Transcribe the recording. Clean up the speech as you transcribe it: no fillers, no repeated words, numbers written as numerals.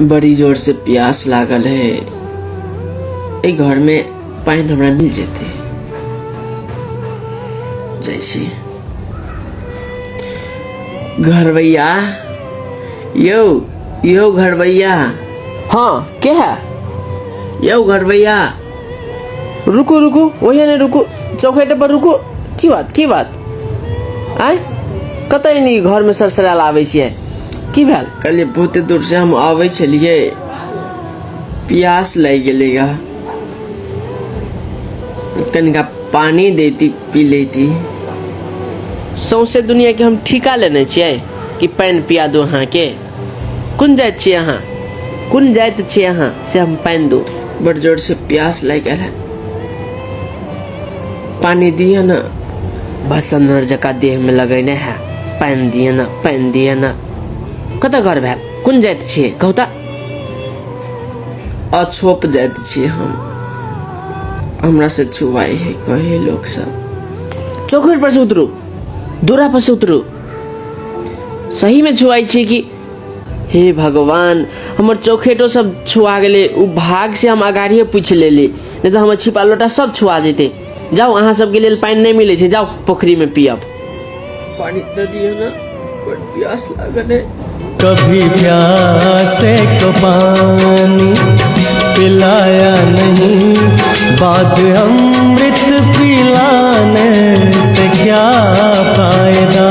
बड़ी जोर से प्यास लागल है। एहि घर में पानि हमरा मिल जेतै। जाइ छी। घरवैया, यौ यौ घरवैया। हाँ, के है? यौ घरवैया। रुकू रुकू, वही नहीं रुकू, चौखट पर रुकू। की बात, की बात? आय कतऽ एनी घर में सरसरायल आबै छियै, की भेल? कहलियै बहुते दूर से हम आबै छलियै, प्यास लागि गेलै गा, कनिका पानी देती पी लेती। सौंसे दुनिया के हम ठीका लेने छियै कि पानि पिया दू अहाँके। कोन जाइत छियै अहाँ, कोन जाइत छियै अहाँ से हम पानि दू? बड़ जोर से प्यास लागि गेल है, पानी दिअ न। भसन्नर जकाँ देह में लगेने है, पानि दिअ न, पानि दिअ न। कतऽ घर भेल, कोन जाइत छियै कहू तऽ? अछोप जाइत छियै हम, हमरा से छुआइ है कहे लोक सब। चौखट पर से उतरू, दूरा पर से उतरू। सही में छुआइ छियै कि? हे भगवान, हमर चौखेटो सब छुआ गेलै। ओ भाग से हम अगाड़िए पूछि लेली, नहीं तऽ हमर छिपा लोटा सब छुआ जेतै। जाउ, अहाँ सबके लेल पानि नहि मिलै छै, जाउ पोखरी में पियब। पानी दऽ दिअ न, बड़ प्यास लागल है। कभी प्यासे को पानी पिलाया नहीं, बाद अमृत पिलाने से क्या फायदा।